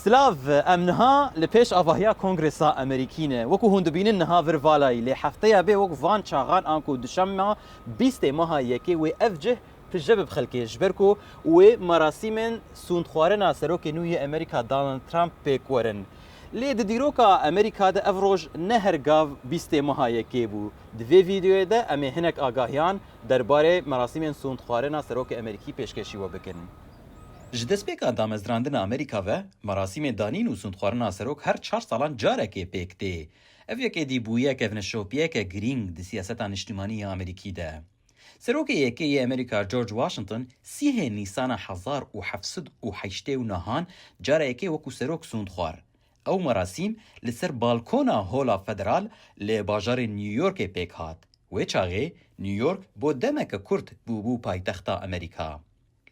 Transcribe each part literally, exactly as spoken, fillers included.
Silav, em niha li pêş avahiya Kongresa Amerîkî ne. Wekû hûn dibînin niha vir valayî, lê hefteya bê wek van çaxan anku duşema bîstê meha yekê wê ev cih tije bibe xelkê, ji ber ku wê merasîmên sûndxwarina serokê nû yê Amerîka Donald Trump pêk werin. Lê di dîroka Amerîka de ev roj ne her gav bîstê meha yekê bû. Di vê vîdeoyê de em ê hinek agahiyan derbarê merasîmên sûndxwarina serokê Amerîkî pêşkêşî we bikin. Ji destpêka damezrandina Amerîka ve, merasîmê danîn û sûndxwarina serok her çar salan carekê pêk tê. Ev yek êdî bûye kevneşopiyeke girîng di siyaseta niştimanî ya Amerîkî de. Serokê yekê yê Amerîka George Washington sîhê Nîsana hezar û heft sed û heştê û nehan cara yekê wekû serok sûnd xwar. Ew merasîm li ser balkona Hola Federal li bajarê New Yorkê pêk hat. Wê çaxê New York bo demeke kurt bûbû paytexta Amerîka.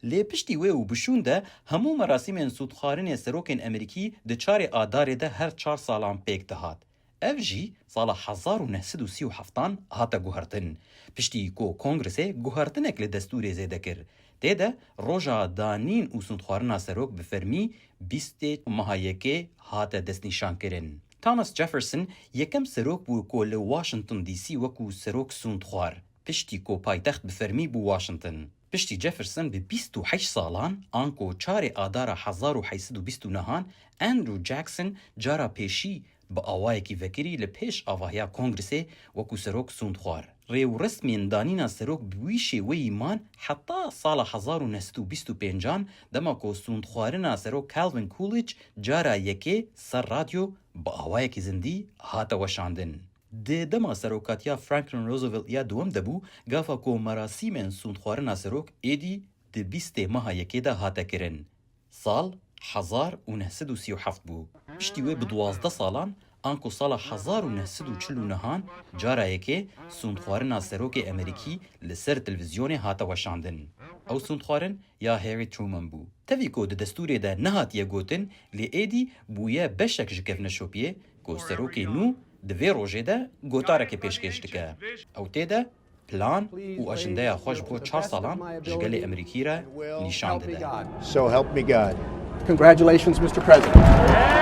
Lê piştî wê û bi şûn de hemû merasîmên sûdxwarinê serokên Amerîkî di çarê Adarê de her çar salan pêk dihat. Ev jî sala hezar û neh sed û sî û heftan hate guhertin, piştî ku Kongresê guhertinek li destûrê zêde kir. Tê de roja danîn û sûndxwarina serok bi fermî bîstê meha yekê hate destnîşankirin. Thomas Jefferson yekem serok bû ku li Washington D C wekû serok sûnd xwar, piştî ku paytext bi fermî bû Washington. Piştî Jefferson bi bîst û heşt salan, anko çarê Adara hezar û heyt sed û bîst û nehan, Andrew Jackson cara pêşî bi awayekî vekirî li pêş avahiya Kongresê wekû serok sûnd xwar. Rêwresmên danîna serok bi wî şêweyî man heta sala hezar û neh sed û bîst û pêncan, dema ku sûndxwarina serok Calvin Coolidge cara yekê ser radyo bi awayekî zindî hate weşandin. Di dema serokatiya Franklin Roosevelt ya duwem de bû, gava ku merasîmên sûndxwarina serok êdî di bîstê meha yekê de hate kirin. Sal hezar û neh sed û sî û heft bû. Piştî wê bi duwazdeh salan, anku sala hezar û neh sed û çil û nehan, cara yekê sûndxwarina serokê Amerîkî li ser televîzyonê hate weşandin. Ew sûndxwarin ya Harry Truman bû. Tevî ku di destûrê de nehatiye gotin, lê êdî bûye beşek ji kevneşopiyê ku serokê nû di vê rojê de gotarekê pêşkêş dike. Ew tê de plan û ajendeya xwe ji bo çar salan ji gelê Amerîkî re nîşan dide. So help me God. Congratulations, Mister President.